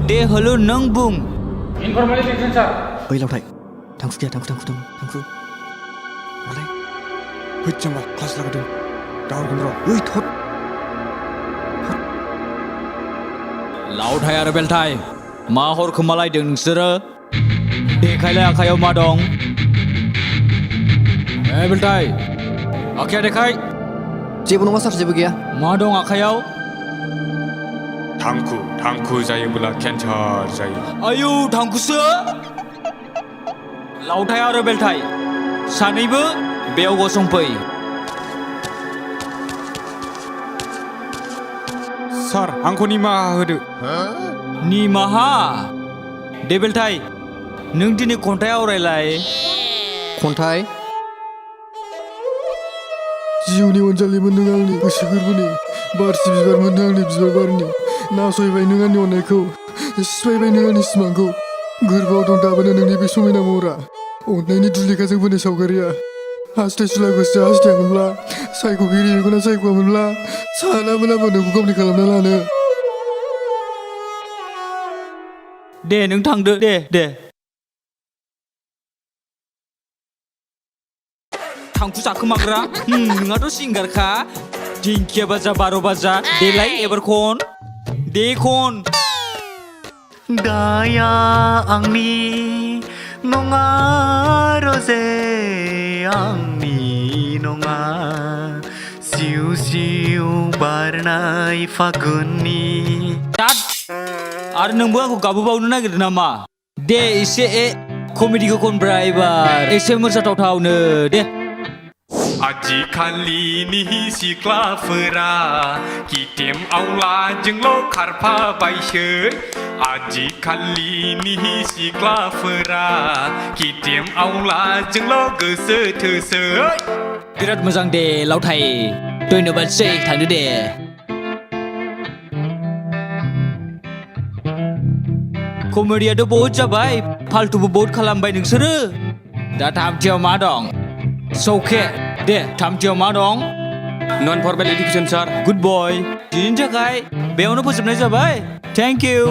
दे hello नों बुं informal detection सार ओइ लावथाय थांखु गैया थांखु मालाय होद जाम्बा क्लास लागायदों दावरगोन र' ओइ थद लावथाय आरो बेलथाय मा हरखोमालायदों नोंसोरो देखायलाय आखायाव मा दं बेलथाय आखाया देखाय जेबो नङा सार जेबो गैया मा दं आखायाव थांखु जायोब्ला केन्सार जायो आयौ थांखुसो लावथाय आरो बेलथाय सानैबो बेयाव गसंफै सार आंखौ निमाहा होदो निमाहा दे बेलथाय नों दिनै खन्थाइ आवरायलाय खन्थाइ जिउनि अनजालिमोन नों आंनि गोसो गोरबोनि बारसे बिबारमोन नों आंनि बिबार बारिनि नासयबाय नों आंनि अननायखौ सिफायबाय नों आंनि सिमांखौ गोरबोआव दं दाबोनो नोंनि बे समायना महरा अननायनि दुलिखाजों बोनाय सावगारिया हास्थायसुलाखौसो हास्थायामोनब्ला सायख'गिरि बेखौना सायख'आमोनब्ला सानामोन आंबो नोंखौ गावनि खालामना लानो दे नों थांदो दे थांखु जाखोमाग्रा नोंहाथ' सिंगारखा दिंखिया बाजा 12 बाजा देलाय एबार खन गाया आंनि नङा रजे आंनि नङा सिउ सिउ बारनाय फागुननि आरो नोंबो आंखौ गाबोबावनो नागिरदों नामा दे एसे कमेडिखौ खनब्रा एबार एसे मोजाथावथावनो दे आजिखालिनि सिख्लाफोरा किटेम आवलाजोंल' खारफाबायसै आजिखालिनि सिख्लाफोरा किटेम आवलाजोंल' गोसो थोसै बिराद मोजां दे लावथाय धन्यबादसै थांदो दे कमेडियाथ' बहुत जाबाय फाल्तुबो बहुत खालामबाय नोंसोरो दा थामथियाव मा दं सौके दे थामथियाव मा दं नन फर्मेल एडुकेसन सार गुड बय दिनैनि थाखाय बेयावनो फोजोबनाय जाबाय थेंक इउ